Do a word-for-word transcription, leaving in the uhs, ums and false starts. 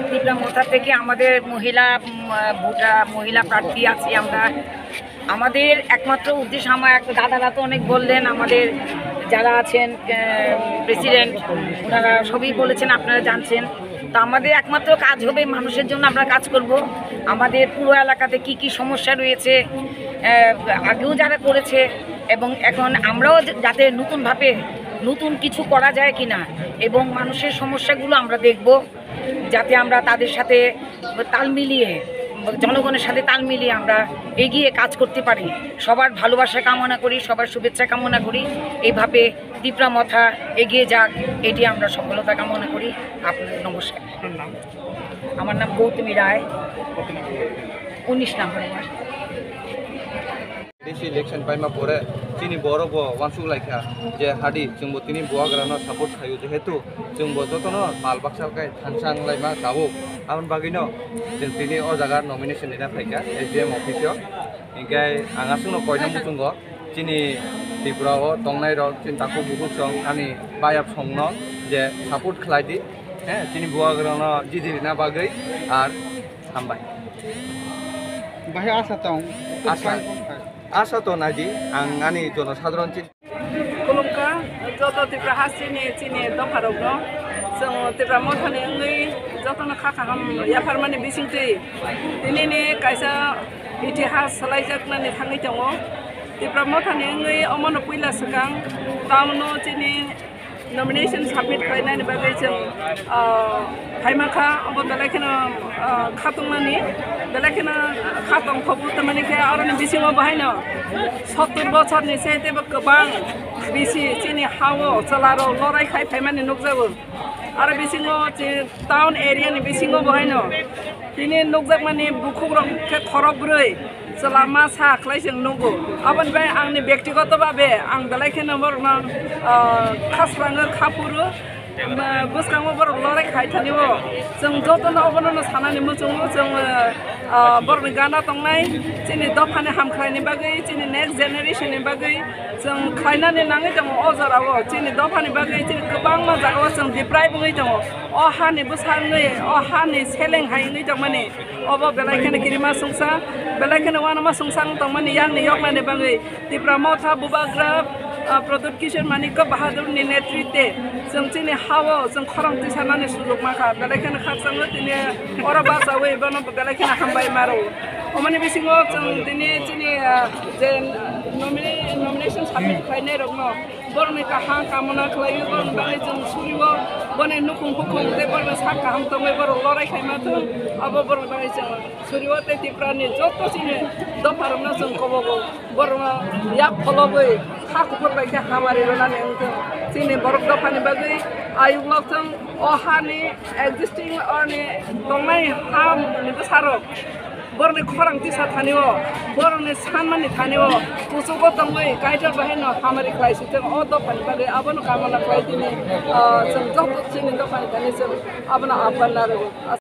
ত্রিপুরা মথা থেকে আমাদের মহিলা, উম, ভোটার, মহিলা প্রার্থী আছি আমরা। আমাদের একমাত্র উদ্দেশ্য, আমার এক দাদারা তো অনেক বললেন, আমাদের যারা আছেন, আহ, প্রেসিডেন্ট, ওনারা সবই বলেছেন, আপনারা জানছেন। তো আমাদের একমাত্র কাজ হবে মানুষের জন্য আমরা কাজ করব। আমাদের পুরো এলাকাতে কি কি সমস্যা রয়েছে, আহ, আগেও যারা করেছে এবং এখন আমরাও যে-, যাতে নতুনভাবে নতুন কিছু করা যায় কিনা এবং মানুষের সমস্যাগুলো আমরা দেখব, যাতে আমরা তাদের সাথে তাল মিলিয়ে, জনগণের সাথে তাল মিলিয়ে আমরা এগিয়ে কাজ করতে পারি। সবার ভালোবাসা কামনা করি, সবার শুভেচ্ছা কামনা করি। এইভাবে ত্রিপুরা মথা এগিয়ে যাক, এটি আমরা সফলতা কামনা করি। আপনাদের নমস্কার। আপনার নাম? আমার নাম গৌতমী রায়, কত নম্বর ওয়ার্ড? উনিশ নম্বর word. This election paima pore chini borok bo wansuk laikha je hadi chwngbo tini buagrano support khaio, jehetu chwngbo jotono mal baksa khe thansa wnglaima tabuk. Aboni bagwino chwng tini o jaga nomination rina phaikha S D M office o. Hinkhe ang aswkno koina muchungo chini Tripura o tongnai rok chini takhuk bukhuk song ani bayap songno je support khlai di, he, chini buagrano jidi rina bagwi ar hambai. Bahai asa tong. Asa. Asa to nai di, ang ani jono sadharon chini. Khulumkha, joto Tripura hasteni chini dopharokno. Chwng Tripura mothani wngwi jotono kha kaham yapharmani bisingtwi tinini kaisa itihas swlaijaknani thangwi tongo. Tripura mothani wngwi omono puila swkang town-o chini nomination submit khlainani bagwi chwng, ah, phaima kha, obo belai kheno, ah, khatungmani, belai kheno khatong khobo, tamani khe aroni bisingo bahaino sottur bochorni se teibo kwbang bisi chini ha-o chwlarok lorai khai phaimani nukjago. Aro bisingo chi-, town area ni bisingo bo haino tini nukjakmani bukhukrok khe khorok bwrwi chwla ma sa khlai chwng nugo. Aboni bai angni bektigoto babe ang belai kheno borokno, ah, khasrango, khapuru, ah, bwskango borok lorai khai thani o. Chwng jotono obono sanani muchungo chwng, ah, borokni gana tongnai chini dophani hamkhlaini bagwi, chini next generation ni bagwi. Chwng khlainani nangwi tongo o jorao, chini dophani bagwi chini kwbangma jagao chwng deprive wngwi tongo. O hani bwsa wngwi, o hani seleng hai wngwi tongmani, obo belai kheno kirima sungsa, belai kheno uanama sungsa wng tongmani yakni yoknani bagwi. Tipra Motha Bubagra, ah, Pradyut Kishore Manikya Bahadur ni netritwe chwng chini ha-o chwng khorang tisanani sujuk mankha, belai kheno khakchangno tini oro bachaui bono belai kheno hambai maro. Omoni bisingo chwng tini chini, ah, je nomini-, nomination submit khlainai rokno borokni kaham kamona khlaio, borokni bagwi chwng surio, boni nukhung bukhung tei borokni sak kaham tongwi borok lorai khaima thung, abo borokni bagwi chwng surio tei Tripura ni joto chini dopha rokno chwng kobogo borokno yak phologwi ha kuphur bai khe hamari rwnani wngthung. Chini borok dophani bagwi ayuk lokthung, o hani existing, oni tongnai ha ni bwsarok borokni khorang tisa thani o, borokni sanmani thani o, kuchugo tongwi Kaitor bahai no hamari khlai si thung. O dophani bagwi abono kamona khlai tini, ah, chwng joto chini dophani thani chwng abono aphan narwgo.